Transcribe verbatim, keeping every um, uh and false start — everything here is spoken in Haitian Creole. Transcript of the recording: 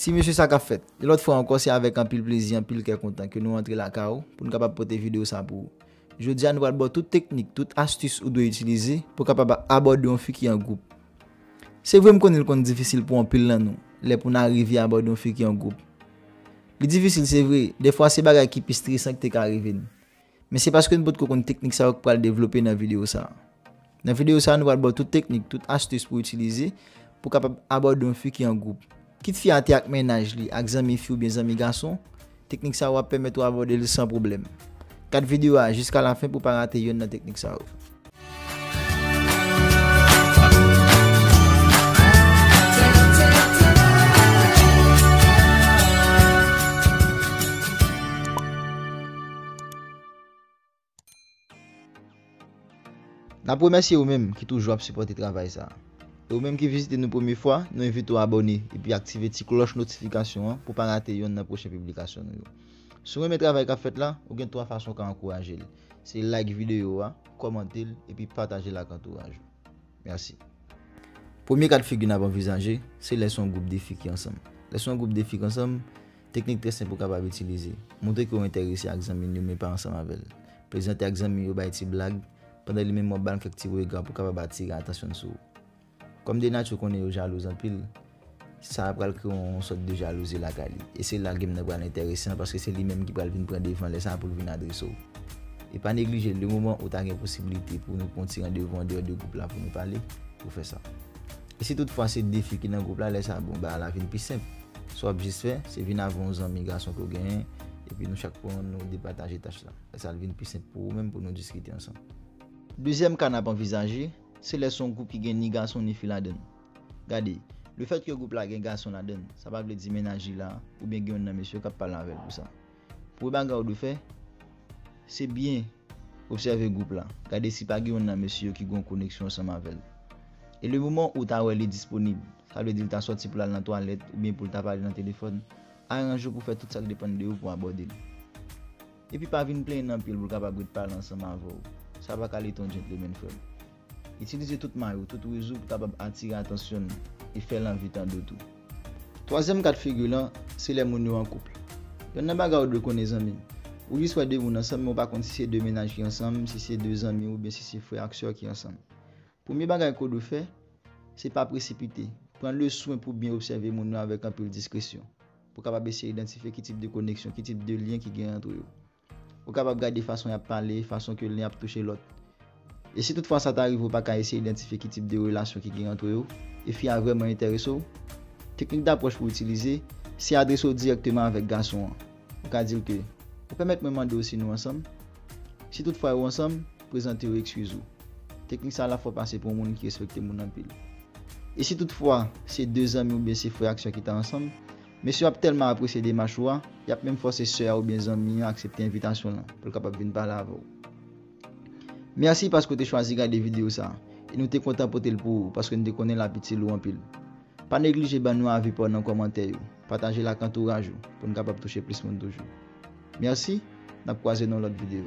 Ti mesye, sa k ap fèt? Yon lòt fwa ankò, se avèk anpil plezi, anpil kè kontan ke nou antre lakay ou pou n kapab pote videyo sa pou ou. Jodi a, nou pral ba w tout teknik, tout astis ou dwe itilize pou w kapab abòde yon fi ki an gwoup. Se vre, m konnen l konn difisil pou anpil nan nou lè pou n arive abòde yon fi ki an gwoup. Li difisil, se vre, dèfwa se bagay ki pi stresan ki te ka rive n. Men se paske n potko konn teknik sa yo k pral devlope nan videyo sa a. Nan videyo sa a, nou pral ba w tout teknik, tout astis pou w itilize pou w kapab abòde yon fi ki an gwoup. Kit fi a te ak mennaj li, ak zanmi fi oubyen zanmi gason, teknik sa yo ap pèmèt ou abòde l san pwoblèm. Gad videyo a jiska lafen pou w pa rate yonn nan teknik sa yo. N ap remèsye ou menm ki toujou ap sipòte travay sa a. E ou menm ki vizite nou premye fwa, nou envite w abòne epi aktive ti klòch notifikasyon an pou w pa rate yonn nan pwochen piblikasyon nou yo. Si w renmen travay k ap fèt la, ou gen twa fason w ka ankouraje l. Se like videyo a, kòmante l, epi pataje l ak antouraj ou. Mèsi. Premye ka d figi n ap anvizaje, se lè se yon gwoup de fi ki ansanm. Lè se yon gwoup de fi ki ansanm, teknik trè senp ou kapab itilize. Montre ke w enterese ak zanmi n yo, men pa ansanm avè l. Plezante ak zanmi yo, bay ti blag, pandan li menm w ap ba l kèk ti rega pou w kapab atire atansyon l sou ou. Kòm de nati ou konnen yo jalouz anpil, sa a pral kreye yon sòt de jalouzi lakay li. E se la game nan pral enteresan, paske se li menm ki pral vin pran devan lè sa a pou l vin adrese w. E pa neglije, le moman ou ta gen posiblite pou nou pran yon ti randevou andeyò de gwoup la pou nou pale, ou fè sa. E si toutfwa se de fi ki nan gwoup la, lè sa a, bon, bagay la vin pi senp. Sa w ap jis fè, se vin avè yon zanmi gason ke w genyen, epi nou chak pran nou depataje tach la. Lè sa a, l vin pi senp pou ou menm pou nou diskite ansanm. Dezyèm ka n ap anvizaje, se lè se yon gwoup ki gen ni gason ni fi ladan l. Gade, lefètke gwoup la gen gason ladan l, sa pa vle di mennaj li la, oubyen gen youn nan mesye yo k ap pale avè l pou sa. Premye bagay ou dwe fè, se byen obsève gwoup la. Gade si pa gen youn nan mesye yo ki gen yon koneksyon ansanm avè l. E le moman ou ta wè li disponib, sa vle di l ta sòti pou l al nan twalèt oubyen pou l ta pale nan telefòn, aranje w pou fè tout sa k depann de ou pou abòde l. Epi pa vin plenyen anpil pou l kapab ret pale ansanm avè w. Sa pa ka lete yon gentleman, frè m. Itilize tout may ou, tout riz ou pou kapab atire atansyon l e fè l anvi tande w tou. Twazyèm ka d figi lan, se lè moun yo an koup. Yonn nan bagay ou dwe konnen, zanmi m, ou jis wè de moun ansanm, men ou pa konn si se de mennaj ki ansanm, si se de zanmi oubyen si se frè ak sè ki ansanm. Premye bagay ke w dwe fè, se pa presipite. Pran le swen pou byen obsève moun yo avèk anpil diskresyon, pou w kapab eseye idantifye ki tip de koneksyon, ki tip de lyen ki gen ant yo. Ou kapab gade fason y ap pale, fason ke len ap touche lòt. E si toutfwa sa ta rive ou pa ka eseye idantifye ki tip de relasyon ki gen ant yo, e fi a vrèman enterese w, teknik dapwòch pou w itilize, se adrese w dirèkteman avèk gason an. Ou ka di l ke, ou pèmèt mwen mande w si nou ansanm? Si toutfwa yo ansanm, prezante yo, ekskize w. Teknik sa la fè w pase pou yon moun ki respekte moun anpil. E si toutfwa se de zanmi oubyen se frè ak sè ki ta ansanm, mesye yo ap tèlman apresye demach ou a, y ap menm fòse sè a oubyen zanmi an aksepte envitasyon lan pou l kapab vin pale avè w. Mèsi paske w te chwazi gade videyo sa a, e nou te kontan pote l pou ou paske n te konnen l ap itil ou anpil. Pa neglije ban nou avi pa w nan kòmantè yo, pataje l ak antouraj ou pou n kapab touche plis moun toujou. Mèsi, n ap kwaze nan yon lòt videyo.